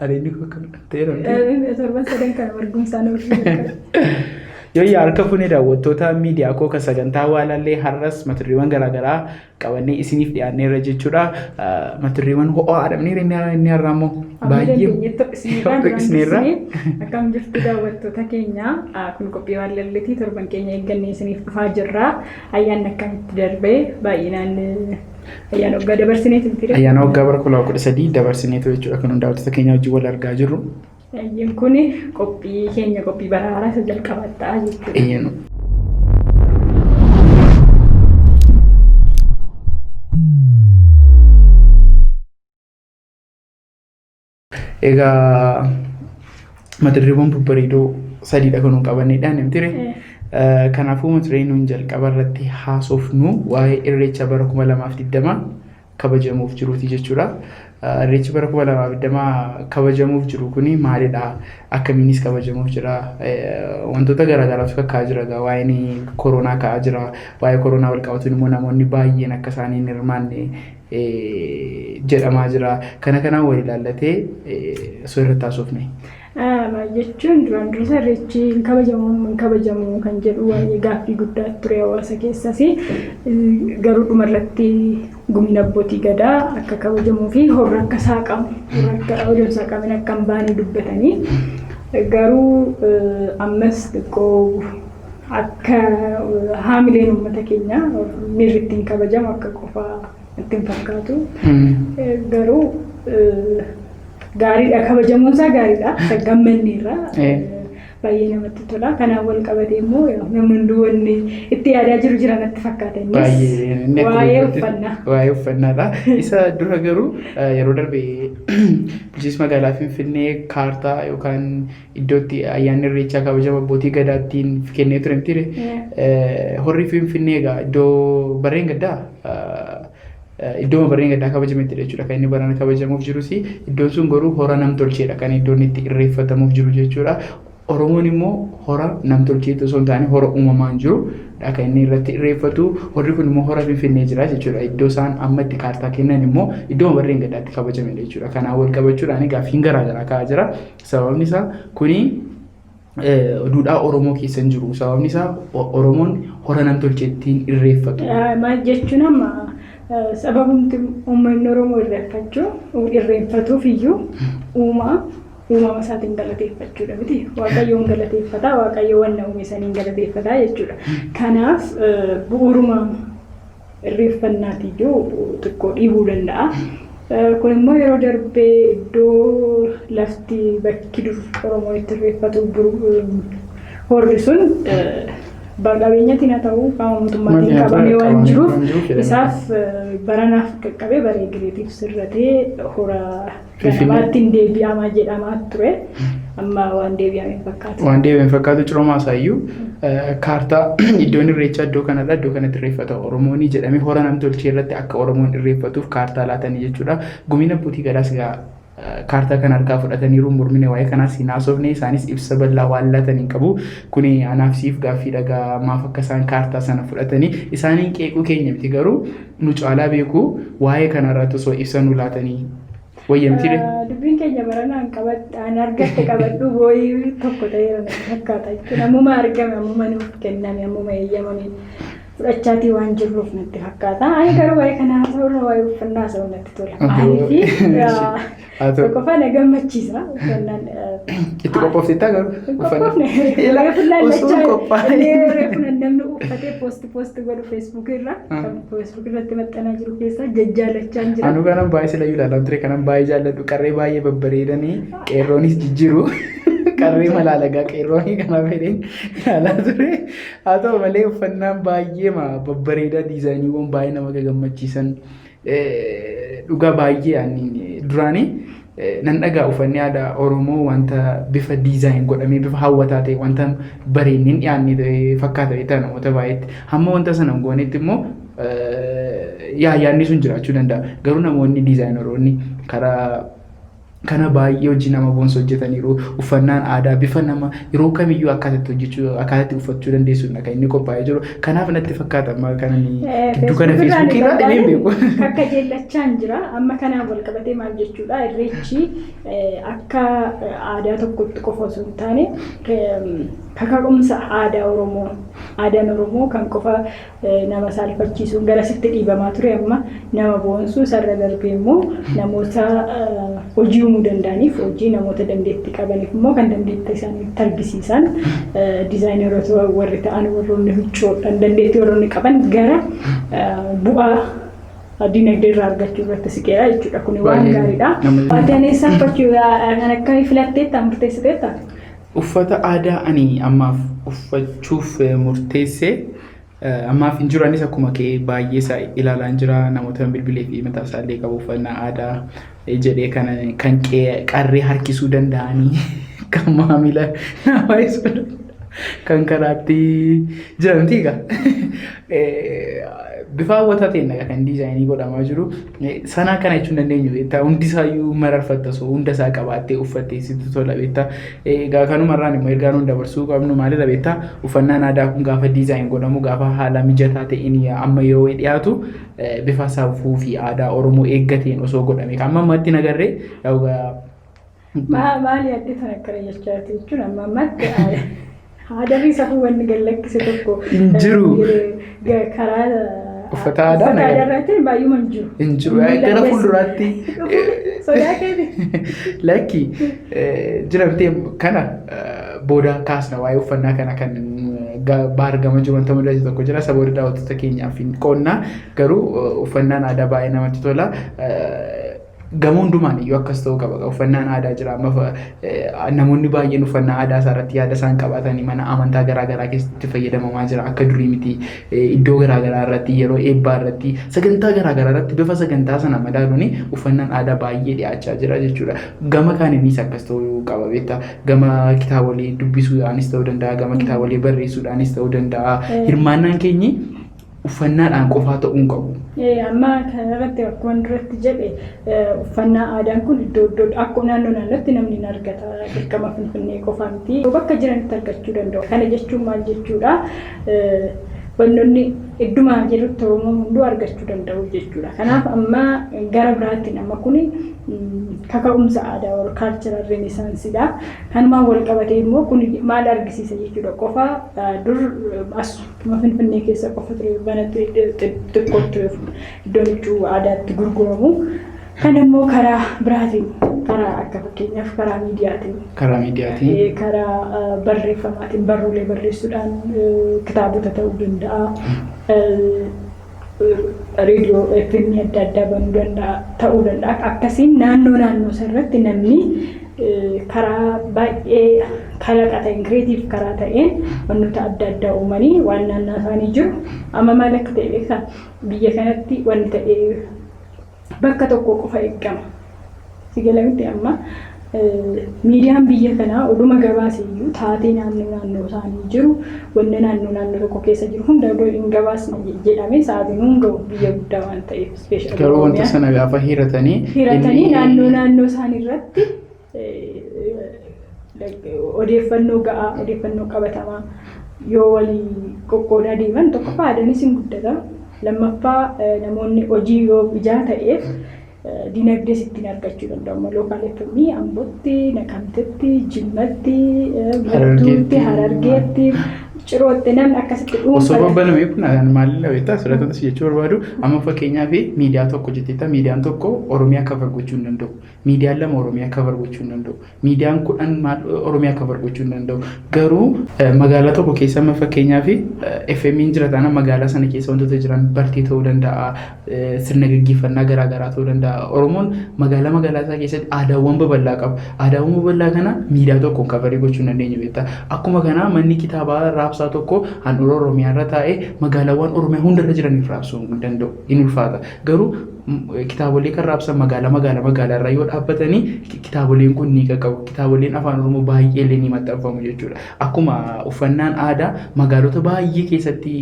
Areedni koo akkam ta'eera miti. Torban sadan kana arguun isaa nama fakkaata. Yooyyaa harka fuunee daawwattoota miidiyaa koo kan sagantaa waalallee har'as mata dureewwan garaagaraa qabannee isiniif dhiyaanneerra jechuudha. Mata dureewwan ho'aadha. Inni har'aa immoo baay'ee ho'isneerra. Akkam jirtu daawwattoota keenya, kun qophii waalalleetii torban keenya eeggannee isiniif dhufaa jirra. Ayyaanni akkamitti darbee? Baay'inaan ayyaana waggaa dabarsineetu miti. Ayyaana waggaa bara 2013 dabarsineetu jechuudha kan daawwattoota keenya wajjin wal argaa jirru. Ayyaanni kun qophii keenya qophii bara haaraa isa jalqabaa ta'a jechuudha. Eeyyanu. Egaa mata dureewwan babbareedoo sadiidha kan nuun qabanneedha namtire. Kanaafuu mata dureen nuun jalqaba irratti haasofnu waa'ee irreecha bara 2020 kabajamuuf jiruuti jechuudha. Irreechi bara 2020 kabajamuuf jiru kuni maalidha? Akkamiinis kabajamuuf jira? Wantoota garaagaraatu kaka'aa jira egaa waa'een koronaa ka'aa jira. Waa'ee koronaa wal qabatuun immoo namoonni baay'een akka isaan hin hirmaanne jedhamaa jira. Kana kanaan wal ilaallatee osoo irratti haasofne. Jechuun duraan dursa irreechi hin kabajamu hin kabajamu kan jedhu waa'ee gaaffii guddaa ture hawaasa keessas, garuu dhumarratti gumiin abbootii gadaa akka kabajamuu fi horri akka saaqamu, horri akka odoo hin saaqamin akka hin baane dubbatanii, garuu ammas xiqqoo akka haamileen uummata keenyaa miirri ittiin kabajamu akka qofaa itti hin fakkaatu. Garuu gaariidha, kabajamuun isaa gaariidha. Isa gammanneerra. Baay'ee namatti tola. Kanaan wal qabatee immoo namni hunduu wanni itti yaadaa jiru jira natti fakkaata innis. Baay'ee inni akkuma Waa'ee dubbatti uffannaa. Waa'ee uffannaadha. Isa dura garuu yeroo darbe bulchiinsi magaalaa Finfinnee kaartaa yookaan iddoo itti ayyaanni irreechaa kabajamu abbootii gadaattiin kennee ture mitiire. Horri Finfinnee egaa iddoo barreen gaddaa iddoo barreen gaddaa kabajamettidha jechuudha kan inni barana kabajamuuf jirus. Iddoon sun garuu hora namtolcheedha kan iddoon itti irreeffatamuuf jiru jechuudha. Oromoon immoo hora namtolcheetu osoo hin taane hora uumamaan jiru dha kan inni irratti irreeffatu. Horri kun immoo hora Finfinnee jira jechuudha. Iddoo isaan amma itti kaartaa kennan immoo iddoo barreen gaddaatti kabajamedha jechuudha. Kanaan wal qabachuudhaan gaaffiin garaagaraa ka'aa jira. Sababni isaa kuni duudhaa Oromoo keessa hin jiru. Sababni isaa Oromoon hora namtolcheettiin irreeffatu. Maal jechuun, amma sababumti uummanni Oromoo irreeffachuu irreeffatuuf iyyuu uumaa uumama isaatiin galateeffachuudha miti. Waaqayyoon galateeffata, Waaqayyo wanna uume saniin galateeffata jechuudha. Kanaaf bu'uuruma irreeffannaatiyyuu xiqqoo dhiibuu danda'a. Kun immoo yeroo darbee iddoo lafti bakki dur Oromoon itti irreeffatu horri sun qabeenyatiin haa ta'u qaama mootummaatiin qabamee waan jiruuf, isaaf baranaaf qaqqabee baree gireetiif sirratee hora ganamaatti hin deebi'amaa jedhamaa ture. Amma waan deebi'ame hin fakkaatu. Waan deebi'ame hin fakkaatu. Ciroomaa isaayyuu kaartaa iddoon irreechaa iddoo kanadha, iddoo kanatti irreeffata Oromoon jedhamee hora namtolchee irratti akka Oromoon irreeffatuuf kaartaa laatanii jechuudha. Gumiin abbootii gadaas egaa kaartaa kana harkaa fudhataniiru. Mormine waa'ee kanaas hin haasofne, isaanis ibsa bal'aa waan laatan hin qabu. Kuni anaaf siif gaaffii dhagaa, maaf akka isaan kaartaa sana fudhatanii isaaniin qeequu keenya miti, garuu nu caalaa beeku, waa'ee kanarratti osoo ibsa nu laatanii wayya miti. Dubbiin keenya baranaan qabadhaan argatte qabadhu boo'ii tokko ta'eera natti fakkaata jechuudha. Ammuma argame, ammuma nuuf kenname, ammuma eeyyamame fudhachaatii waan jirruuf natti fakkaata. Ani garuu waa'ee kana haasa'u irra waa'ee uffannaa haasa'u natti tola. Maaliif? Tokkoffaa na gammachiisa uffannaan. Itti qophooftettaa garuu? Hin qophoofne. Reefu lallachaa reefu namni uffatee post godhu Facebook irra, Facebook irratti maxxanaa jiru keessaa jajjaalachaa jira. Anu kanan baay'ee silayyuu ilaalaa ture, kanan baay'ee jaalladhu qarree baay'ee babbareedanii qeerroonis jijjiiru. Qarree malaalagaa qeerroonii kana fedheen ilaalaa ture. Haa ta'u malee uffannaan baay'ee babbareedaa, diizaayiniiwwan baay'ee nama gammachiisan, dhugaa baay'ee ani duraanii nan dhagaa uffanni aadaa Oromoo wanta bifa design godhamee bifa hawwataa ta'e wanta bareedni hin dhiyaanne fakkaata beektaa namoota baay'eetti. Hamma wanta sana hin goonetti immoo yaa yaadni sun jiraachuu danda'a. Garuu namoonni diizaayineroonni karaa Kana baay'ee hojii nama boonsu hojjetaniiru. Uffannaan aadaa bifa nama yeroo kamiyyuu akkaataa itti hojjechuu, akkaataa itti uffachuu dandeessuudha kan inni qophaa'ee jiru. Kanaaf natti fakkaata amma kan inni gidduu kana Feesbuukii irraa dhibee hin beeku. Akka jeellachaan jira. Amma kanaan wal qabatee maal jechuudha? Irreechi akka aadaa tokkotti qofa osoo hin taane kaka'umsa aadaa Oromoo, aadaan Oromoo kan qofa nama saalfachiisuun garasitti dhiibamaa ture amma nama boonsuu, isarra darbee immoo namoota hojii uumuu danda'aniif hojii, namoota dandeettii qabaniif immoo kan dandeettii isaanii itti argisiisan, diizaayineroota warri ta'an, warroonni huccuudhaan dandeettii warroonni qaban gara bu'aa dinagdee irraa argachuu irratti siqeera jechuudha. Kun waan gaariidha. Ati aneessaa uffachuu kan akkamii filatteetta, murteessiteetta? Uffata aadaa ani ammaaf uffachuuf murteesse ammaaf hin jiru. Anis akkuma kee baay'ee isaa ilaalaa jira. Namoota bilbilee fi mataa isaallee qabu uffannaa aadaa jedhee kan qarree harkisuu danda'anii, kan maamila namaa ibsuu kan karaatti jiranti egaa. Bifa hawwataa ta'een kan diizaayinii godhamaa jiru. Sanaa kana jechuun dandeenyu beektaa, hundi isaayyuu mararfatta osoo hunda isaa qabaattee uffattee sitti tola beektaa. Egaa kanumarraan immoo ergaa nuun dabarsuu qabnu maalidha beektaa? Uffannaan aadaa kun gaafa design godhamu, gaafa haala mijataa ta'een amma yeroo dhiyaatu, bifa safuu fi aadaa Oromoo eeggateen osoo godhame kan amma ammatti nagarree. Maali addi tan akkana jechaa jirti jechuun, amma ammatti aadaa fi safuu wanni gad lakkise tokko hin jiru. Karaa uffata aadaa uffata aadaa irratti baay'uma hin jiru. Hin jiru. Gara fuulduraatti Sodaa keeti. Lakki, jiramtee kana booda kaasna. Waa'ee uffannaa kana kan baargama jiru wanta mul'atu tokko jira. Saboota daawwattoota keenyaaf hin qoonnaa, garuu uffannaan aadaa baay'ee namatti tola. Gama hundumaan iyyuu akkas ta'uu qaba. Uffannaan aadaa jira. Amma namoonni baay'een uffannaa aadaa isaa irratti yaada isaan qabaatanii mana amantaa garaa garaa keessatti fayyadamamaa jira. Akka durii miti. Iddoo garaa garaa irratti, yeroo eebbaa irratti, sagantaa garaa garaa irratti bifa sagantaa sana madaaluun uffannaan aadaa baay'ee dhiyaachaa jira jechuudha. Gama kaaniinis akkas ta'uu qaba beektaa. Gama kitaabolee dubbisuudhaanis ta'uu danda'a. Gama kitaabolee barreessuudhaanis ta'uu danda'a. Hirmaannaan keenyi uffannaadhaan qofaa ta'uu hin qabu. Amma kanarratti akkuma duratti jedhe, uffannaa aadaan kun iddoo iddoo akkuma naannoo naannootti namni hin argata, dirqama Finfinnee qofa miti. Bakka jiranitti argachuu danda'u. Kana jechuun maal jechuudha? Wantoonni idduma jirutti Oromoon hunduu argachuu danda'u jechuudha. Kanaaf amma gara biraatiin amma kuni kaka'umsa aadaa wal cultural renaissance dha. Kanumaan wal qabatee immoo kun maal argisiisa jechuudha? Qofa dur asuma Finfinnee keessa qofa ture, mana xixiqqoo ture iddoon huccuu aadaatti gurguramu. Kan immoo karaa biraatiin, karaa akka fakkeenyaaf karaa miidiyaatiin, Karaa miidiyaatiin. Karaa barreeffamaatiin, barruulee barreessuudhaan, kitaabota ta'uu danda'a. Reediyoo FM adda addaa banuu danda'a, ta'uu danda'a. Akkasiin naannoo naannoo irratti namni karaa baay'ee kalaqa ta'een, creative karaa ta'een wantoota adda addaa uumanii waan naannoo isaanii jiru. Amma maal akka ta'e beektaa? Biyya kanatti wanti ta'e bakka tokko qofa eegama. Si galamitti amma miidiyaan biyya kanaa oduma gabaase iyyuu, taatee naannoo naannoo isaanii jiru, wanna naannoo naannoo tokko keessa jiru hunda odoo hin gabaasne jedhame sa'aatiin hin gahu, biyya guddaa waan ta'eef. Garuu wanta sana gaafa hiratanii hiratanii naannoo naannoo isaanii irratti odeeffannoo ga'aa, odeeffannoo qabatamaa yoo walii qoqqoodaa deeman, tokkoffaa aadaanis hin guddata, lammaffaa namoonni hojii yoo ijaa ta'eef dinagdees ittiin argachuu danda'u. Amma local FM Ambootti, Naqamtetti, Jimmatti, Mattuutti, Harargeetti, Cirootti namni akkasitti Osoo babbaname kun maalidha beektaa? Asirratti wanti jechuu barbaadu, amma fakkeenyaaf miidiyaa tokko jetteetta, miidiyaan tokko Oromiyaa cover gochuu hin danda'u. Miidiyaan lama Oromiyaa cover gochuu hin danda'u. Miidiyaan 10 maal Oromiyaa cover gochuu hin danda'u. Garuu magaalaa tokko keessa amma fakkeenyaaf FM'n jira taanaan, magaalaa sana keessa wantoota jiran bartee ta'uu danda'a. Sirna gaggeeffannaa garaagaraa ta'uu danda'a. Oromoon magaalaa magaalaa isaa keessatti aadaawwan babal'aa qaba. Aadaawwan babal'aa kana miidiyaa tokkoon cover gochuu hin dandeenyu beektaa. Akkuma kanaa manni kitaabaa raabsaa tokko handhuura Oromiyaa irra taa'ee magaalaawwan Oromiyaa hundarra jiraniif raabsuu hin danda'u. Hin ulfaata. Garuu kitaabolee kan raabsan magaalaa magaalaa magaalaa irra yoo dhaabbatanii, kitaaboleen kun ni qaqqabu. Kitaaboleen afaan Oromoo baay'ee illee ni maxxanfamu jechuudha. Akkuma uffannaan aadaa magaalota baay'ee keessatti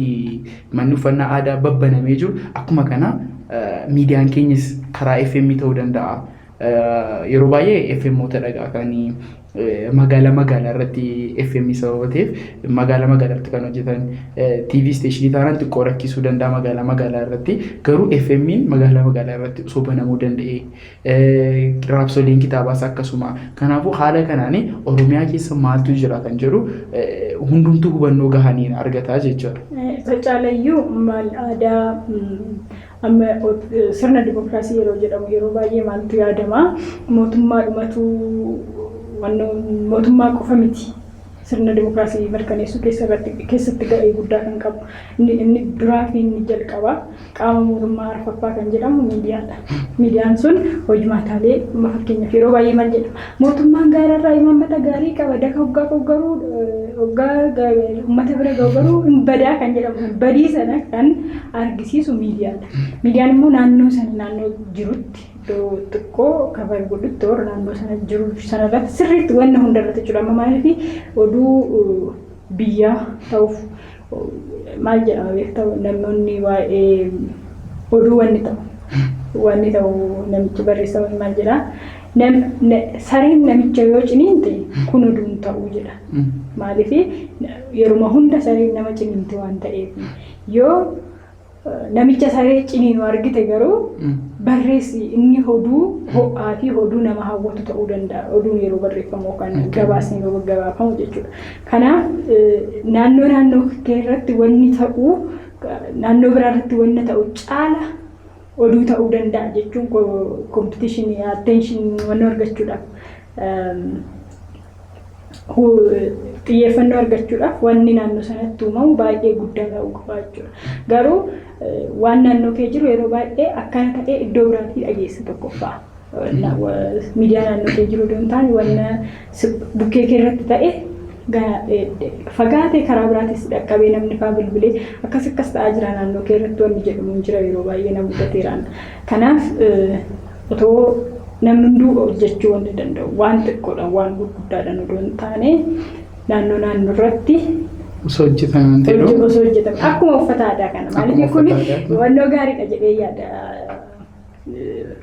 manni uffannaa aadaa babbanamee jiru, akkuma kana miidiyaan keenyas karaa FM ta'uu danda'a. Yeroo baay'ee FM'oota dhagaa kan magaalaa magaalaa irratti FM sababa ta'eef magaalaa magaalaa irratti kan hojjetan TV station taanaan xiqqoo rakkisuu danda'a magaalaa magaalaa irratti, garuu FM'n magaalaa magaalaa irratti osoo banamuu danda'e, raabsoliin kitaabaas akkasuma. Kanaafuu haala kanaan Oromiyaa keessa maaltu jira kan jedhu hundumtuu hubannoo gahanii argataa jechuudha. Isa caalayyuu maal aadaa amma sirna dimokiraasii yeroo jedhamu yeroo baay'ee maaltu yaadama? Mootummaadhumatu, mootummaa qofa miti. Sirna dimokiraasii mirkaneessuu keessatti ga'ee guddaa kan qabu. Inni duraa fi inni jalqabaa qaama mootummaa arfaffaa kan jedhamu miidiyaadha. Miidiyaan sun hojmaataalee, fakkeenyaaf yeroo baay'ee maal jedhama? Mootummaan gaararraa imaammata gaarii qaba, daka hoggaa qabu garuu hoggaa uummata bira gahu garuu hin badaa kan jedhamu, badii sana kan argisiisu miidiyaadha. Miidiyaan immoo naannoo sana naannoo jirutti iddoo xiqqoo cover godhutti warra naannoo sana jiru sanarratti sirriitti wanna hundarratti jechuudha. Amma maaliif oduu biyyaa ta'uuf maal jedhama beektaa, namoonni waa'ee oduu wanni ta'u namichi barreessa maal jedhaa, sareen namicha yoo ciniinte kun oduun ta'uu jedha. Maaliif yeruma hunda sareen nama ciniinte waan ta'eef, yoo namicha saree ciniinu argite garuu barreessi, inni oduu ho'aa fi oduu nama hawwatu ta'uu danda'a. Oduun yeroo barreeffamu yookaan gabaasni yeroo gabaafamu jechuudha. Kanaaf naannoo naannoo kee irratti wanni ta'uu naannoo biraa irratti wanni ta'u caala oduu ta'uu danda'a jechuun competition attention wanni argachuudhaaf, xiyyeeffannoo argachuudhaaf wanni naannoo sanatti uumamu baay'ee guddaa ta'uu qaba jechuudha. Garuu waan naannoo kee jiru yeroo baay'ee akkana ta'ee iddoo biraatii dhageessa tokkoffaa. Miidiyaa naannoo kee jiru osoo hin taane wanna bukkee kee irratti ta'e fagaatee karaa biraatis dhaqqabee namni faa bilbilee akkas akkas ta'aa jira naannoo kee irratti wanni jedhamu hin jira, yeroo baay'ee na mudateeraan. Kanaaf otoo namni hunduu hojjechuu wanti danda'u waan xiqqoodhaan waan gurguddaadhaan odoo hin taane naannoo naannoo irratti osoo hojjetame ta'e. Osoo hojjetame akkuma uffata aadaa kana maaliif kun hubannoo gaariidha jedhee yaada.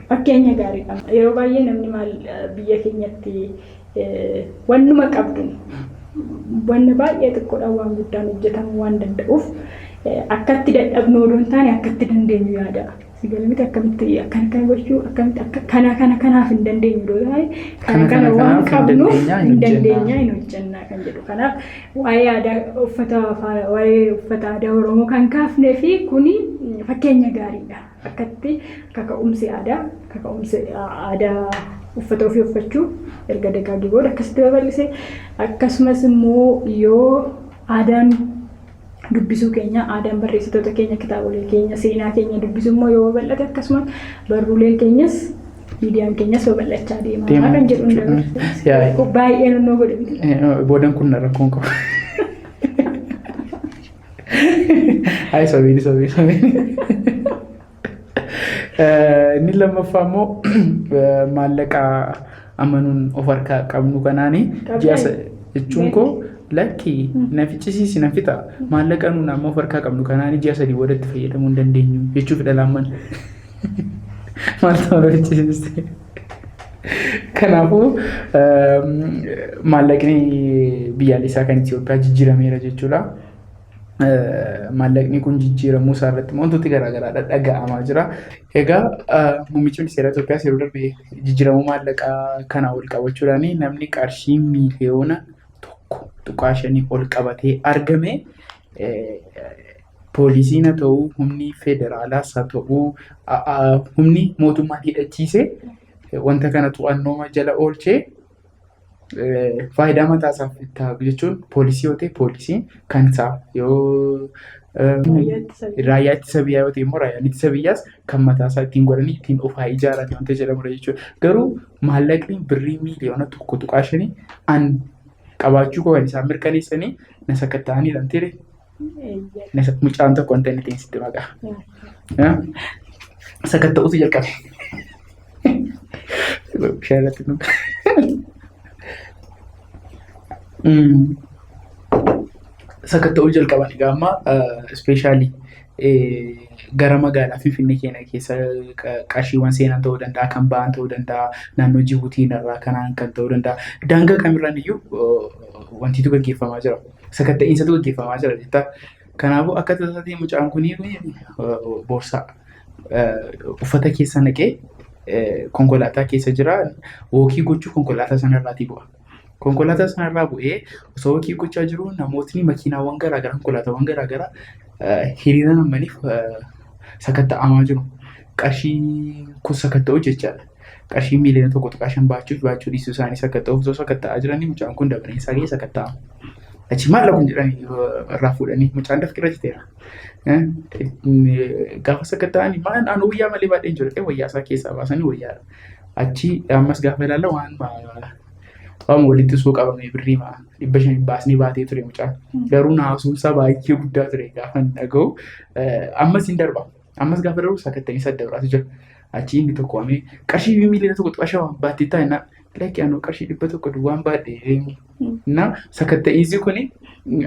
Fakkeenya gaariidha. Yeroo baay'ee namni maal biyya keenyatti wannuma qabduun wanna baay'ee xiqqoodhaan waan guddaan hojjetamuu waan danda'uuf akkatti dadhabnu odoo hin taane akkatti dandeenyu yaada. Sigalamiti akkamitti akkana kana gochuu, akkamitti akka kana kana kanaaf hin dandeenyu odoo taane kana kana waan qabnuuf hin dandeenya, hin hojjennaa kan jedhu. Kanaaf waa'ee aadaa uffata, waa'ee uffata aadaa Oromoo kan kaafnee fi kuni fakkeenya gaariidha. Akkatti kaka'umsi aadaa uffata ofii uffachuu erga dagaagee booda akkasitti babal'ise. Akkasumas immoo yoo aadaan dubbisuu keenya, aadaan barreessitoota keenya, kitaabolee keenya, seenaa keenya dubbisuu immoo yoo babal'ate, akkasumas barruuleen keenyas miidiyaan keenyas babal'achaa deema kan jedhu dabarse. Baay'ee nunnoo godhe miti. Boodan kun rakkoon qabu. Ayi, sobiini sobiini sobiini. Inni lammaffaa immoo maallaqa amanuun of harkaa qabnu kanaani ji'a jechuun koo lakki na ficcisiisi na fixa, maallaqa nuun amma of harkaa qabnu kanaani ji'a 3 booda itti fayyadamuu hin dandeenyu jechuuf dhalaamman maal ta'uu na ficcisiiste. Kanaafuu maallaqni biyyaalessaa kan Itoophiyaa jijjiirameera jechuudha. Maallaqni kun jijjiiramuu isaa irratti wantooti garaagaraa dhaga'amaa jira. Egaa muummichi ministeera Itoophiyaas yeroo darbe jijjiiramuu maallaqaa kana wal qabachuudhaan namni qarshii 1.5 miliyoonaa ol qabatee argame poolisiin haa ta'u, humni federaalaas haa ta'u, humni mootummaan hidhachiise wanta kana to'annoo jala oolchee faayidaa mataa isaaf ta'a jechuun, poolisii yoo ta'e poolisiin kan isaa, yoo raayyaa ittisa biyyaa yoo ta'e immoo raayyaan ittisa biyyaas kan mataa isaa ittiin godhanii ittiin of haa ijaaran wanta jedhamudha jechuudha. Garuu maallaqni birrii 1.5 miliyoonaa an qabaachuu koo kan isaan mirkaneessanii na sakatta'anii dha. Mucaan tokko wanta inni ittiin sitti maqaa. Sakatta'uutu jalqabe. Bishaan irratti dhuga. Sakatta'uu jalqaban egaa amma especially Gara magaalaa Finfinnee keenya keessa qarshiiwwan seenan ta'uu danda'a, kan ba'an ta'uu danda'a, naannoo Jibuutiin irraa kanaan kan ta'uu danda'a. Daangaa kamirraan iyyuu wantiitu gaggeeffamaa jira. Sakatta'iinsatu gaggeeffamaa jira jettaa. Kanaafuu akka tasaa ta'e mucaan kun boorsaa uffata keessa naqee konkolaataa keessa jira. Walk gochuu konkolaataa sanarraatii bu'a. Konkolaataa sanarraa bu'ee osoo walk gochaa jiruu namootni makiinaawwan garaagaraa konkolaataawwan garaagaraa hiriira nammaniif sakatta'amaa jiru. Qarshii kun sakatta'u jechaadha. Qarshii miiliyoona 1.5 baachuuf baachuu dhiisuu isaanii sakatta'uuf osoo sakatta'aa jiranii mucaan kun dabareen isaa ga'ee sakatta'ama. Achi maal kun jedhanii irraa fuudhanii mucaan dafqirra citeera. Gaafa sakatta'anii maal anu wayyaa malee baadheen jiru wayyaa isaa keessaa baasanii wayyaadha. Achi ammas gaafa ilaalla waan waan walitti suu qabamee birrii 500 baasnee baatee ture mucaan. Garuu naasuunsaa baay'ee guddaa ture gaafa hin dhaga'u. Ammas hin darba. Ammas gaafa darbu sakatta'insa adda biraatu jira. Achi inni tokko waamee qarshii miiliyoona 1.5 baattee taa'inna lakki anuu qarshii 100 duwwaan baadhee. Na sakatta'iinsi kuni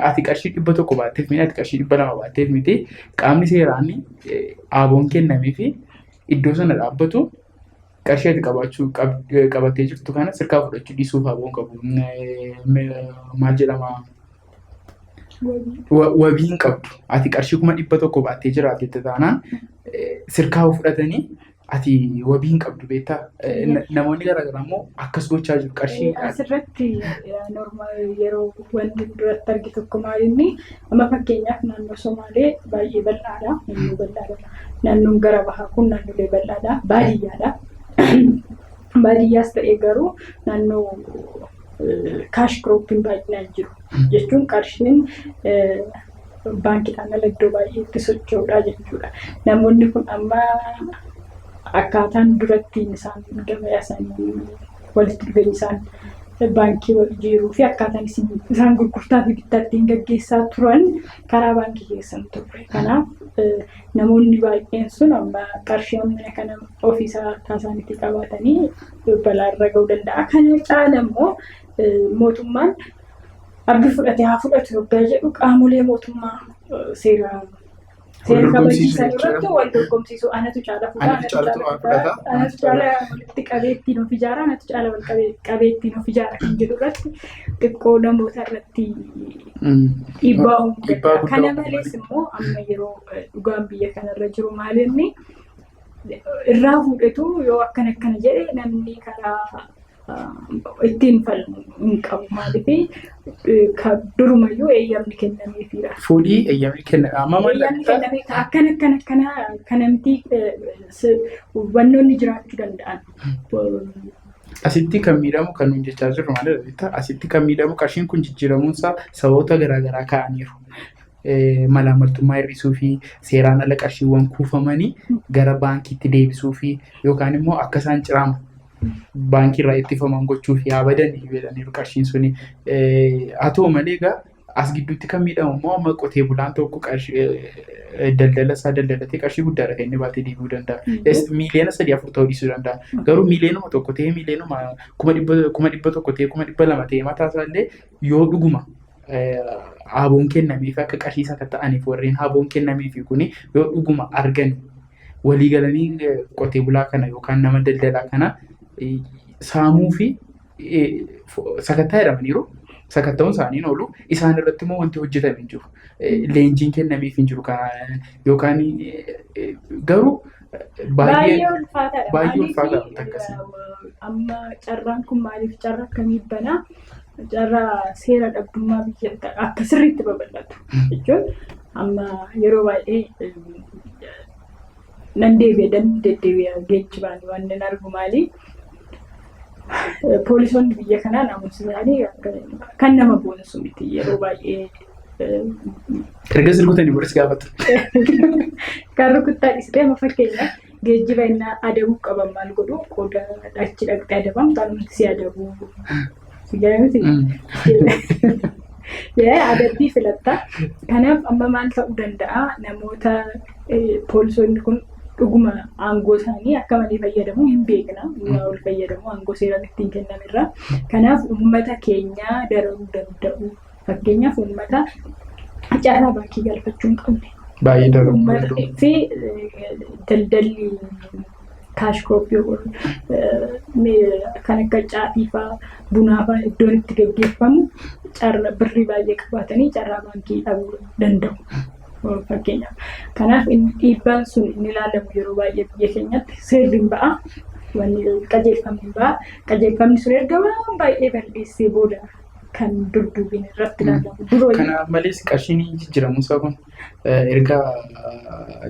ati qarshii 100 baatteef miti, ati qarshii 200 baatteef miti, qaamni seeraan aaboon kennamee fi iddoo sana dhaabbatu qarshii ati qabaachuu qabattee jirtu kana sirkaa fudhachuu dhiisuuf aaboon qabu. Maal jedhama? Wabii hin qabdu. Ati qarshii 100,000 baattee jiraatte taanaan sirkaa fudhatanii ati wabii hin qabdu beektaa. Namoonni garaagaraa immoo akkas gochaa jiru qarshii. Asirratti normal yeroo wanti duratti argi tokko maal inni amma fakkeenyaaf naannoo Somaalee baay'ee bal'aadha. Naannoo bal'aadha. Naannoon gara bahaa kun naannolee bal'aadha. Baadiyyaadha. Baadiyyaas ta'ee garuu naannoo cash cropiin baay'inaan jiru jechuun qarshiin baankiidhaan ala iddoo baay'eetti socho'uudha jechuudha. Namoonni kun amma akkaataan durattiin isaan gabayaa isaanii walitti dhufeenyi isaan baankii wal jiruu fi akkaataan isaan gurgurtaa fi bittaa ittiin gaggeessaa turan karaa baankii keessan turre. Kanaaf namoonni baay'een sun amma qarshii hammina kana ofiisaa harkaa isaaniitti qabaatanii balaarra ga'uu danda'a. Kana caala immoo mootummaan abdii fudhate haa fudhatu yoggaa jedhu qaamolee mootummaa seera seera kabachiisan irratti wal dorgomsiisu, anatu caala fuudha, anatu caala fudhata, anatu caala walitti qabee ittiin of ijaara, anatu caala wal qabee ittiin of ijaara kan jedhu irratti xiqqoo namoota irratti dhiibbaa uumuu danda'a. Kana malees immoo amma yeroo dhugaan biyya kanarra jiru maal inni irraa fuudhetu yoo akkana akkana jedhe namni karaa ittiin falmu hin qabu. Maaliif durumayyuu eeyyamni kennameefiira. Fuudhii eeyyamni kenname. Amma maal Eeyyamni kennamee akkana akkana akkana kanamti hubannoonni jiraachuu danda'an. Asitti kan miidhamu kan nuyi jechaa jirru maalidha beektaa? Asitti kan miidhamu qarshiin kun jijjiiramuunsaa sababoota garaagaraa ka'aniiru. Malaamaltummaa hir'isuu fi seeraan ala qarshiiwwan kuufamanii gara baankiitti deebisuu fi yookaan immoo akka isaan ciraama baankii irraa ittifaman gochuu fi haa badan jedhaniiru qarshiin suni. Haa ta'u malee egaa as gidduutti kan miidhamu immoo amma qotee bulaan tokko qarshii daldala isaa daldalatee qarshii guddaadha kan inni baatee deebi'uu danda'a. Miiliyoona 3 4 ta'uu dhiisuu danda'a. Garuu miiliyoonuma 1 ta'ee miiliyoonuma 100,000 ta'ee 200,000 ta'ee mataa isaa illee yoo dhuguma aaboon kennameef akka qarshii isaa akka ta'aniif warreen aaboon kennameef kuni yoo dhuguma argan walii galanii qotee bulaa kana yookaan nama daldalaa kana saamuu fi sakattaa jedhamaniiru. Sakatta'uun isaanii hin oolu. Isaan irratti immoo wanti hojjetame hin jiru. Leenjiin kennameef hin jiru. Yookaan garuu baay'ee ulfaataadha. Baay'ee ulfaataadha wanta akkasii. Amma carraan kun maaliif carraa akkamii banaa? Carraa seera dhabdummaa biyyatti akka sirriitti babal'atu jechuun amma yeroo baay'ee nan deebi'e dan deddeebi'a geejjibaan waan nan argu maali? Poolisoonni biyya kanaa naamusa isaanii kan nama boonsu miti yeroo baay'ee. Erga rukutanii boodas gaafatu. Kan rukuttaa dhiistee amma fakkeenyaaf geejjiba innaa adabuu qaban maal godhu qooda achi dhaqxee adabamtu anumti si adabuu. Si gaya miti? Adabbii filatta. Kanaaf amma maal ta'uu danda'a namoota poolisoonni kun dhuguma aangoo isaanii akka malee fayyadamu hin beekna. Humnaa ol fayyadamu aangoo seeraan ittiin kennamerra. Kanaaf uummata keenya dararuu danda'u. Fakkeenyaaf uummata carraa baankii galfachuu hin qabne. Baay'ee darbu. Uummata fi daldalli cash crop kan akka caatii fa'aa, bunaa fa'aa iddoon itti gaggeeffamu carraa birrii baay'ee qabaatanii carraa baankii dhabuu danda'u. Fakkeenyaaf. Kanaaf inni dhiibbaan sun inni ilaalamu yeroo baay'ee biyya keenyatti seerri hin ba'a. Wanni qajeelfamni hin ba'a. Qajeelfamni sun erga waan baay'ee balleessee booda kan dudduubin irratti ilaalamu. Duroo Kana malees qarshiin jijjiiramuu isaa kun erga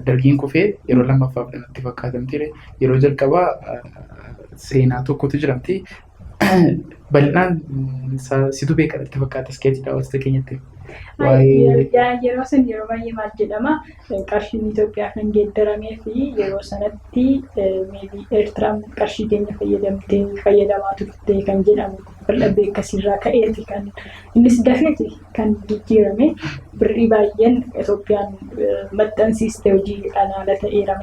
dargiin kufee yeroo lammaffaaf natti fakkaatamti. Yeroo jalqabaa seenaa tokkotu jiramti. Bal'inaan situ beeka natti fakkaata as keessatti daawwattoota keenyatti. Waa'ee Yeroo san yeroo baay'ee maal jedhama, qarshiin Itoophiyaa kan geeddaramee fi yeroo sanatti maybe Eertiraan qarshii keenya fayyadamtee fayyadamaa turte kan jedhamu waldhabdee akkasiirraa ka'eeti kan innis dafeeti kan jijjiirame. Birrii baay'een Itoophiyaan maxxansiiste hojii haala ta'eera,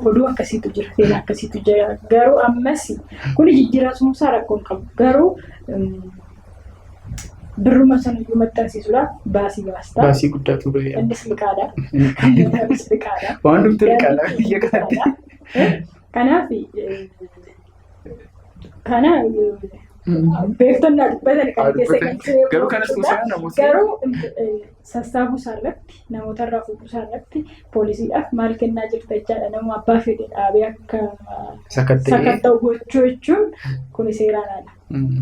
oduu akkasiitu jira, seenaa akkasiitu jira. Garuu ammas kuni jijjiiramuusaa rakkoo hin qabu, garuu birruma sanayyuu maxxansiisuudhaaf baasii baasta. Baasii guddaatu ba'e. Innis liqaadha. Innis liqaadha. Waan dhufte liqaadha biyya kanatti. Kanaaf kana beektonni dubbatan kan keessa galchee Garuu kanas kuusaa namoota garuu sassaabuu isaa irratti, namoota irraa fuudhuu isaa irratti poolisiidhaaf maal kennaa jirta jechaadha. Nama abbaa fedhe dhaabee akka sakatta'ee sakatta'u gochuu jechuun kuni seeraan ala.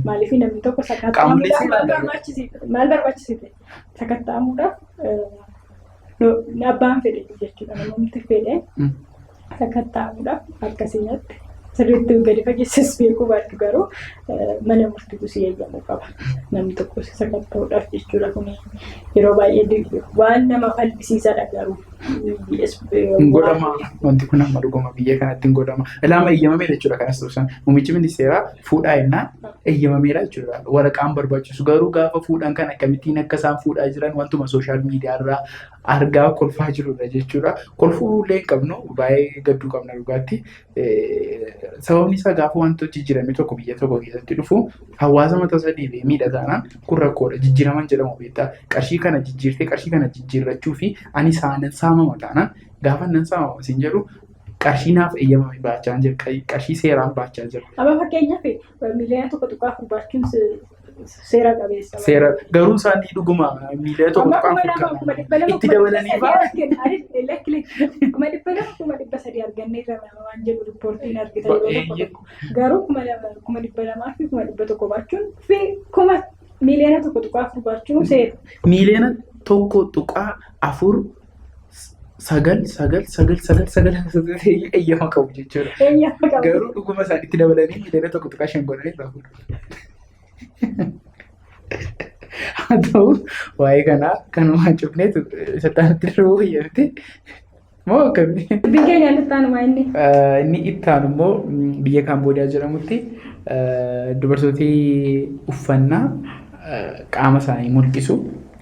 Maaliif namni tokko Qaamolee sakatta'amuudhaaf seeraan maal ala. barbaachise, maal barbaachisite sakatta'amuudhaaf abbaan fedhe jechuudha, namni fedhe sakatta'amuudhaaf akka seenatti sirriitti gadi fageesses beekuu baadhu, garuu mana murtiitu si eeyyamuu qaba. Namni tokko si sakatta'uudhaaf jechuudha. Kun yeroo baay'ee waan nama falmisiisadha garuu. Hin godhama wanti kun amma dhuguma biyya kanatti hin godhama. Ilaama eeyyamameera jechuudha kanas ta'usan. Muummichi ministeeraa fuudhaa jennaan eeyyamameera jechuudha. Waraqaan barbaachisu garuu gaafa fuudhan kan akkamittiin akka isaan fuudhaa jiran wantuma social media irraa argaa kolfaa jirudha jechuudha. Kolfuu illee hin qabnu, baay'ee gadduu qabna dhugaatti. Sababni isaa gaafa wantoota jijjiiramni tokko biyya tokko keessatti dhufu hawaasa mataa isaa deebi'ee miidha taanaan kun rakkoodha. Jijjiiraman jedhamu beektaa. Qarshii kana jijjiirtee qarshii kana jijjiirrachuu fi ani saanan saamama taanaan, gaafa nan saamama siin jedhu, qarshii naaf eeyyamame baachaa jira. Qarshii seeraan baachaa jira. Amma fakkeenyaaf 1.4 miliyoona baachuun seera qabeessa. Seera garuu isaanii dhuguma miiliyoona 1.4 Amma 200,000 itti dabalanii fa'aa. 200,000, 300,000 argannee irra waan jedhu riippoortiin argita yeroo tokko tokko. Garuu 200,000 fi 100,000 baachuun fi 1.4 miliyoona baachuun seera. 1.499999 eeyyama qabu jechuudha. Eeyyama qabu. Garuu dhuguma isaan itti dabalanii 1.5 miliyoona godhanii irraa fuudhu. Haa ta'u, waa'ee kanaa kanumaan cufneetu sattaanitti darbuu fayyadamte moo akkamii? Dubbiin keenya inni itti aanu maa inni? Inni itti aanu immoo biyya Kaamboodiyaa jedhamutti dubartooti uffannaa qaama isaanii mul'isu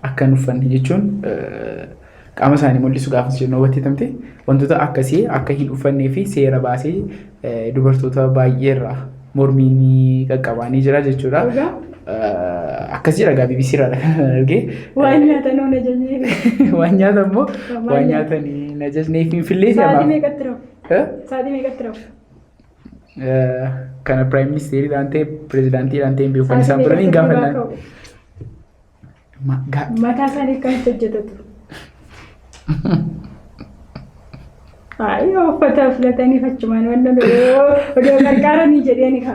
akka hin uffanne jechuun, qaama isaanii mul'isu gaafa jennu hubattee, wantoota akkasii akka hin uffannee fi seera baasee dubartoota baay'ee irraa mormiin qaqqabaanii jira jechuudha. Dhugaa? Akkas jedha gaa, BBC irraa kan argee. Waan nyaatan oon ajajnee. Waan nyaatan immoo waan nyaatanii hin ajajnee finfillee Sa'aatii meeqatti rafu? Sa'aatii meeqatti rafu? Kana prime ministeriidhaan ta'e pirezidaantiidhaan ta'e hin beeku, kan isaan turan hin gaafannaan. Mataa isaanii akkamitti hojjetatu? Ayi, uffata filatanii achumaan waan odoo gargaaranii jedheeni kaa.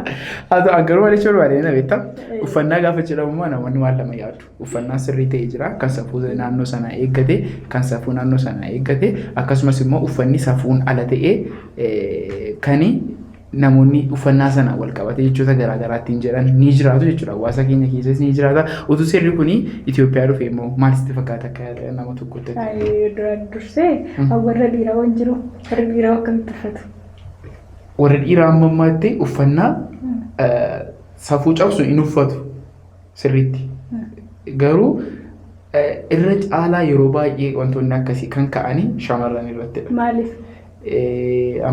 Haa ta'u, garuu maal jechuun barbaade na beektaa? Uffannaa gaafa jedhamu immoo namoonni waan lama yaadu. Uffannaa sirrii ta'e jira, kan safuu naannoo sanaa eeggate, kan safuu naannoo sanaa eeggate, akkasumas immoo uffanni safuun ala ta'e kan namoonni uffannaa sana wal qabatee jechoota garaa garaa ittiin jedhan ni jiraatu jechuudha. Hawaasa keenya keessas ni jiraata. Utuu seerri kuni Itoophiyaa dhufe immoo maal sitti fakkaata akka nama tokkotti? Duraan dursee warra dhiiraa waan jiru, warra dhiiraa akkamitti uffatu? Warri dhiiraa amma ammaatti uffannaa safuu cabsu hin uffatu sirriitti. Garuu irra caalaa yeroo baay'ee wantoonni akkasii kan ka'anii shamarran irrattidha. Maaliif?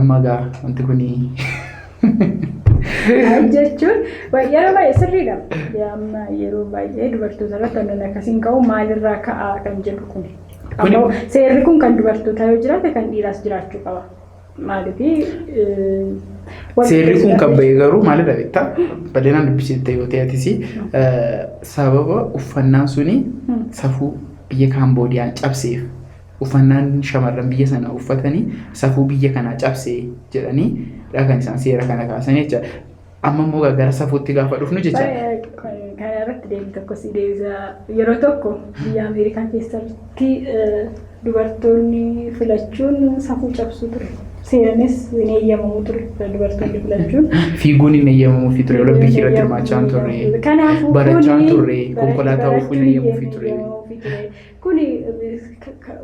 Amma gaa wanti kuni Jechuun yeroo baay'ee sirriidha. Amma yeroo baay'ee dubartoota irratti wantoonni akkasiin ka'u maalirraa ka'a kan jedhu kuni. Ammoo seerri kun kan dubartootaa yoo jiraate kan dhiiraas jiraachuu qaba. Maaliif Seerri kun kan ba'e garuu maalidha beektaa? Bal'inaan dubbisitte yoo ta'e atis sababa uffannaan suni safuu biyya Kaamboodiyaan cabseef, uffannaan shamarran biyya sana uffatanii safuu biyya kanaa cabsee jedhanii dha kan isaan seera kana kaasan jecha. Amma immoo gara safuutti gaafa dhufnu jecha. Kana irratti deebii tokko si deebisa. Yeroo tokko biyya Ameerikaa keessatti dubartoonni filachuun safuu cabsuu ture. Seeranis hin eeyyamamu ture dubartoonni filachuun. Fiiguun hin eeyyamamuufii ture, olompikii irratti hirmaachaa hin turre, Kanaafuu barachaa hin kuni turre, konkolaataa oofuu hin eeyyamuufii ture. eeyyamamuufii ture. Kuni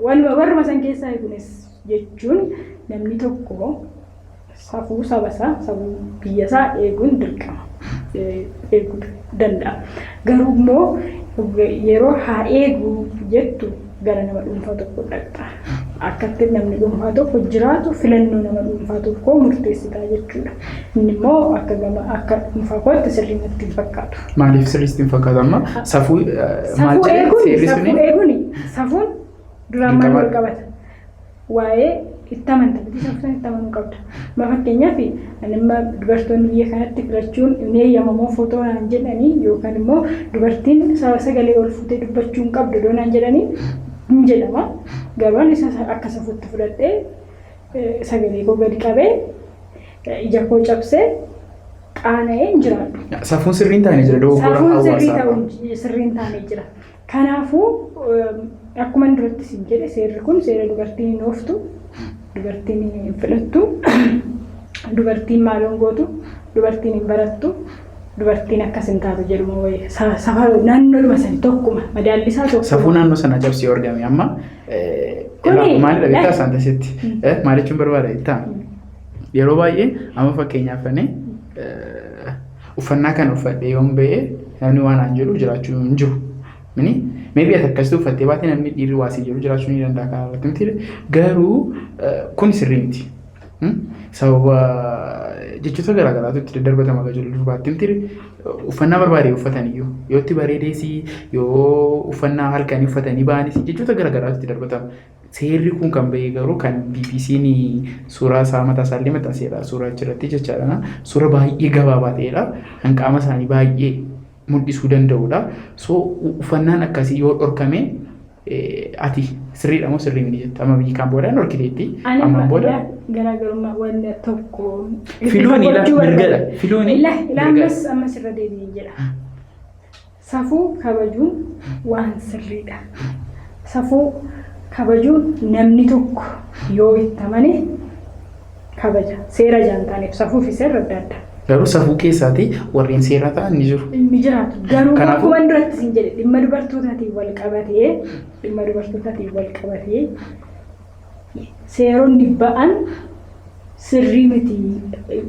warruma san keessaa kunis jechuun namni tokko safuu saba isaa, safuu biyya isaa eeguun dirqama eeguu danda'a. Garuu immoo yeroo haa eegu jettu gara nama dhuunfaa tokko dhaqxa. Akkatti namni dhuunfaa tokko jiraatu filannoo nama dhuunfaa tokkoo murteessitaa jechuudha. Inni immoo akka gama akka dhuunfaa kootti sirrii natti hin fakkaatu. Maaliif sirrii sitti hin fakkaatu amma safuu maal Safuu jedhe eeguun seerri safuu suni? Eeguun safuun duraan maal Dirqama. wal qabata? Waa'ee itti amanta miti, safuu sana itti amanuu qabda. Amma fakkeenyaaf ani amma dubartoonni biyya kanatti filachuun hin eeyyamamoo footoo naan jedhanii yookaan immoo dubartiin sagalee ol fuutee dubbachuu hin qabdu iddoo naan jedhanii hin jedhama. Garuu ani isa akka safuutti fudhadhee sagalee koo gadi qabee, ija koo cabsee, qaana'ee hin jiraadhu. Safuun sirrii hin taane jira, dogoggora Safuun sirrii hawaasaa. ta'uu sirrii hin taane jira. Kanaafuu akkuma inni duratti siin jedhe, seerri kun seera dubartiin hin ooftu, dubartiin hin filattu, dubartiin maaloon gootu, dubartiin hin barattu, dubartiin akkas hin taatu jedhuma wayii. Safa naannoodhuma sani tokkuma madaalli isaa tokkuma. Safuu naannoo sanaa cabsee argame amma maalidha beektaa isaan tasitti maal jechuun barbaada beektaa? Yeroo baay'ee amma fakkeenyaaf ani uffannaa kana uffadhee yoon ba'e namni waan aan jedhu jiraachuu hin jiru. Mini maybe ati akkasitti uffattee baate namni dhiirri waa sii jedhu jiraachuu ni danda'a kana irratti miti, garuu kun sirrii miti. Sababa jechoota garaagaraatu itti daddarbatama akka jiru durbaatti miti, uffannaa barbaade uffatan iyyuu yoo itti bareedees, yoo uffannaa halkanii uffatanii ba'anis jechoota garaagaraatu itti darbatama. Seerri kun kan ba'e garuu kan BBC'n suuraa isaa mataa isaallee maxxanseera suuraa achirratti jechaadha. Suura baay'ee gabaabaa ta'edha. Kan qaama isaanii baay'ee mul'isuu danda'udha. So uffannaan akkasii yoo dhorkame ati sirriidha moo sirrii miti jetta? Amma biyyi kaan boodaan dhorkiteetti. Ani Ammaan booda garaagarummaa wanni tokko Filuun ila mirgadha. Filuun Ila ila mirgadha. Ammas irra deebi'ee jedha. Safuu kabajuun waan sirriidha. Safuu kabajuun namni tokko yoo itti amane kabaja. Seera jaan taaneef safuu fi seerri adda adda. Garuu safuu keessaati warreen seera ta'an ni jiru. Ni jiraatu. Garuu Kanaafuu- akkuma duratti siin jedhe, dhimma dubartootaatiin wal qabatee seeronni ba'an sirrii miti.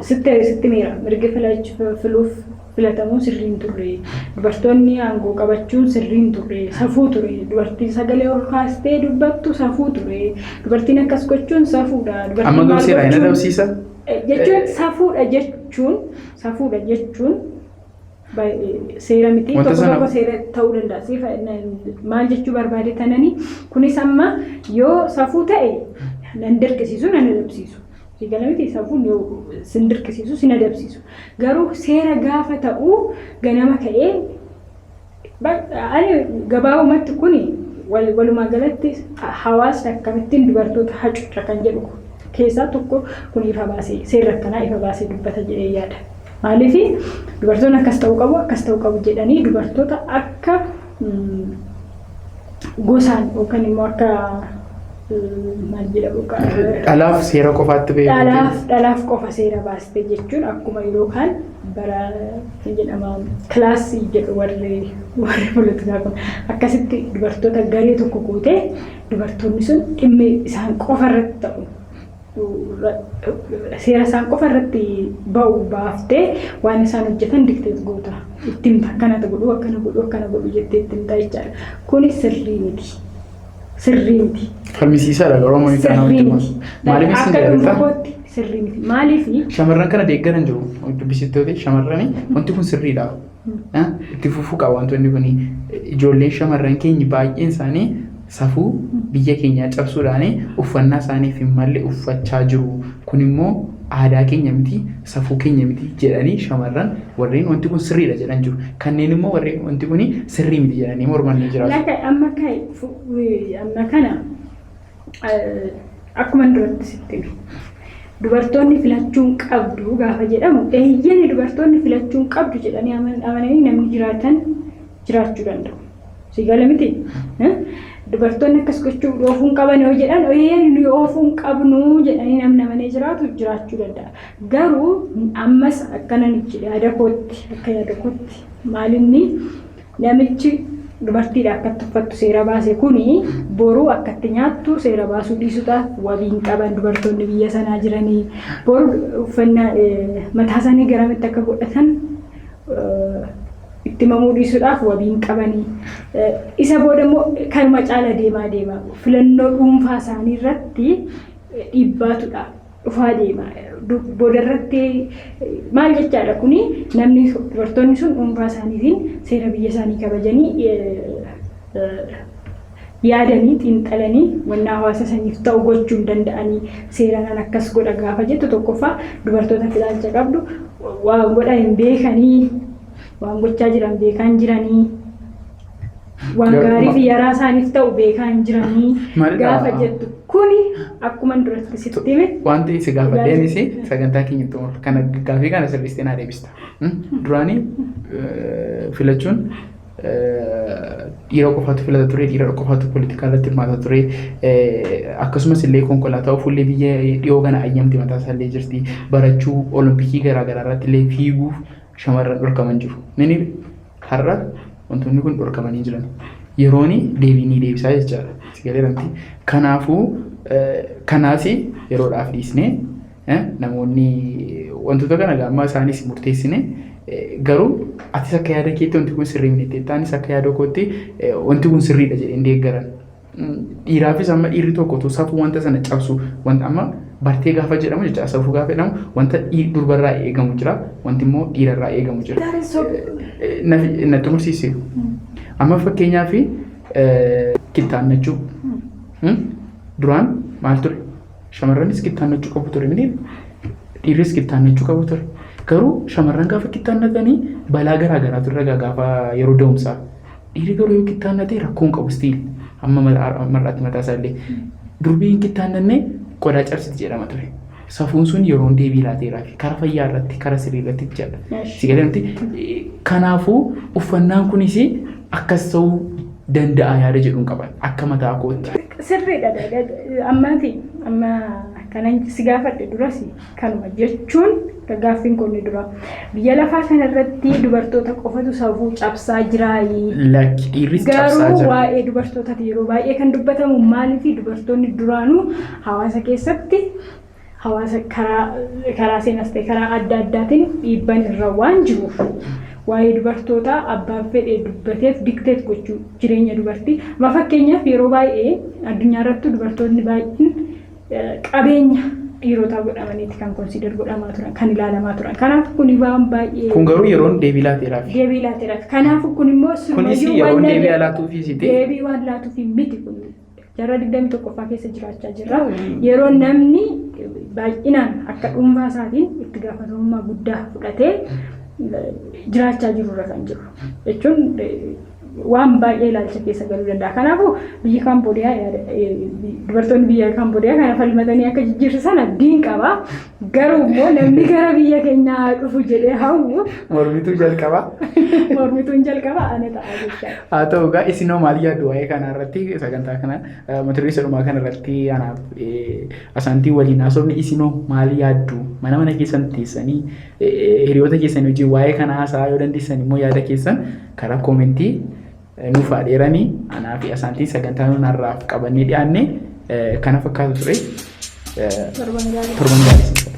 Sitti miira mirga filachuu, filuuf filatamuun sirrii hin turre, dubartoonni aangoo qabachuun sirrii hin turre, safuu ture, dubartiin sagalee ol kaastee dubbattu safuu ture, dubartiin akkas gochuun safuudha, dubartiin Amma garuu maal seeraan hin gochuun- adabsiisa. Jechuun safuudha jechuun baay'ee seera miti. Wanta Tokko sana- tokko seera ta'uu danda'a. Maal jechuu barbaade tanani, kunis amma yoo safuu ta'e nan dirqisiisu, nan adabsiisu. Sigala miti, safuun yoo sin dirqisiisu sin adabsiisu. Garuu seera gaafa ta'u ganama ka'ee ani gabaabumatti kuni walumaa galatti hawaasni akkamittiin dubartoota hacuuca kan jedhu keessaa tokko kun ifa baasee, seerri akkanaa ifa baasee dubbata jedhee yaada. Maaliif dubartoonni akkas ta'uu qabu, akkas ta'uu qabu jedhanii dubartoota akka gosaan yookaan immoo akka maal jedhamu Dhalaaf seera qofaatti beeku. Dhalaaf qofa seera baaste jechuun akkuma yeroo kaan bara kan jedhama class jedhu warri poolitikaa kun akkasitti dubartoota garee tokko gootee dubartoonni sun dhimmi isaan qofa irratti ta'u, seera isaan qofa irratti ba'u baaftee waan isaan hojjetan dictate goota. Ittiin akkana godhu, akkana godhu, akkana godhu jettee ittiin ta'a jechaadha. Kuni sirrii miti. Sirrii miti. Falmisiisaadha garuu amma Sirrii namatti miti. Maaliif isin Akka jedha? dhuunfaa kootti sirrii miti. Maaliif? Shamarran kana deeggaran jiru. Dubbisittoota shamarranii wanti kun sirriidha. Itti fufuu qaba wantoonni kun. Ijoolleen shamarran keenya baay'een isaanii safuu biyya keenyaa cabsuudhaan uffannaa isaaniif hin malle uffachaa jiru. Kun immoo aadaa keenya miti, safuu keenya miti jedhanii shamarran warreen wanti kun sirriidha jedhan jiru. Kanneen immoo warreen wanti kun sirrii miti jedhanii morman ni jiraatu. Lafa amma kai amma kana akkuma duratti sitti hime. Dubartoonni filachuun qabdu gaafa jedhamu, eeyyani, dubartoonni filachuun qabdu jedhanii amananii namni jiraatan jiraachuu danda'u. Si gala miti? Dubartoonni akkas gochuu oofuun qaban yoo jedhan, eeyyani, nuyi oofuun qabnu jedhanii namni amanee jiraatu jiraachuu danda'a. Garuu ammas akkana jedhe, yaada kootti, akka yaada kootti maalinni namichi dubartiidha akkatti uffattu seera baase kuni boruu akkatti nyaattu seera baasuu dhiisuudhaaf wabiin qaban. Dubartoonni biyya sanaa jiranii boru uffannaa mataa isaanii garamitti akka godhatan itti mamuu dhiisuudhaaf wabiin qabanii, isa booda immoo kanuma caala deemaa deemaa filannoo dhuunfaa isaanii irratti dhiibbaatudha dhufaa deema. Booda irratti maal jechaadha kuni, namni dubartoonni sun dhuunfaa isaaniitiin seera biyya isaanii kabajanii, yaadanii, xiinxalanii wannaa hawaasa saniif ta'u gochuu hin danda'anii. Seeraan akkas godha gaafa jettu, tokkoffaa dubartoota ilaalcha qabdu, waan godhan hin beekanii, waan gochaa jiran beekaa hin jiranii, waan gaarii fi yaraa isaaniif ta'u beekaa hin jiranii gaafa jettu, kuni akkuma duratti sitti hime. Wanti si gaafadheenis sagantaa keenya xumura. Kana gaaffii kana sirriistee naa deebista. Duraanii filachuun dhiira qofaatu filata ture, dhiira qofaatu poolitikaa irratti hirmaata ture. Akkasumas illee konkolaataa ofuullee biyya dhiyoo kana ayyamti mataa isaallee jirti. Barachuu, olompikii garaagaraa irratti illee fiiguuf shamarran dhorkaman jiru. Mini har'a wantoonni kun dhorkamanii jiran. Yeroon deebii ni deebisaa jechaadha. Si galeeramti. Kanaafuu kanaas yeroodhaaf dhiisnee, namoonni wantoota kana gaamma isaanis murteessine, garuu atis akka yaada keetti wanti kun sirrii miti, anis akka yaada kootti wanti kun sirriidha jedheen deeggaran. Dhiiraafis amma dhiirri tokko otoo safuu wanta sana cabsu, wanta amma bartee gaafa jedhamu jecha, safuu gaafa jedhamu, wanta durbarraa eegamu jira, wanti immoo dhiirarraa eegamu jira. Na xumursiise. Amma fakkeenyaaf kittaannachuu duraan maal ture? Shamarranis kittaannachuu qabu ture miti? Dhiirris kittaannachuu qabu ture. Garuu shamarran gaafa kittaannatanii balaa garaa garaatu irra gaafa yeroo da'umsaa. Dhiirri garuu yoo kittaannate rakkoo hin qabu still hamma mar'aatti mataa isaa illee. Durbii hin kittaannanne qodaa cabsiti jedhama ture. Safuun sun yeroon deebii laateeraa fi karaa fayyaa irratti, karaa sirrii irratti jechaadha. Si galee miti? Kanaafuu uffannaan kunis akkas ta'uu danda'a yaada jedhuun qaban akka mataa kootti. Sirriidha. Ammaati amma kanan si gaafadhe duras kanuma jechuun, gaaffiin kun dura biyya lafaa kanarratti dubartoota qofatu safuu cabsaa jiraayi? Lakki, dhiirris cabsaa Garuu jira. waa'ee dubartootaati yeroo baay'ee kan dubbatamu. Maaliif? Dubartoonni duraanuu hawaasa keessatti hawaasa karaa seenas ta'e karaa adda addaatiin dhiibban irra waan jiruuf, waa'ee dubartootaa abbaan fedhe dubbateef dictate gochuu jireenya dubartii. Amma fakkeenyaaf yeroo baay'ee addunyaa irratti dubartoonni baay'een qabeenya dhiirotaa godhamaniiti kan consider godhamaa turan, kan ilaalamaa turan. Kanaaf kun waan baay'ee Kun garuu yeroon deebii laateeraaf. Deebii laateeraaf. Kanaaf kun immoo Kunis sirumayyuu yeroon waan deebii laatuufiisiti. Deebii waan laatuufi miti kun. Jaarraa 21ffaa keessa jiraachaa jirra. Yeroo namni baay'inaan akka dhuunfaa isaatiin itti gaafatamummaa guddaa fudhatee jiraachaa jirurra kan jiru. Jechuun waan baay'ee ilaalcha keessa galuu danda'a. Kanaafuu biyyi Kaamboodiyaa, dubartoonni biyya Kaamboodiyaa kana falmatanii akka jijjiirsisan abdiin qaba. Garuu immoo namni gara biyya keenyaa dhufu jedhee hawwu Mormituu jalqabaa. Mormituun jalqaba ana ta'a jechaadha. Haa ta'u egaa, isinoo maal yaaddu waa'ee kana irratti? Sagantaa kana mata duree sadhumaa kana irratti anaaf asaantii waliin haasofni, isinoo maal yaaddu? Mana mana keessan teessanii hiriyoota keessan wajjin waa'ee kana haasa'aa, yoo dandeessan immoo yaada keessan karaa koomentii nuuf haa dheeranii. Anaa fi asaantiin sagantaa nuun har'aaf qabannee dhiyaanne kana fakkaatu ture. Torban gaarii. Torban gaarii.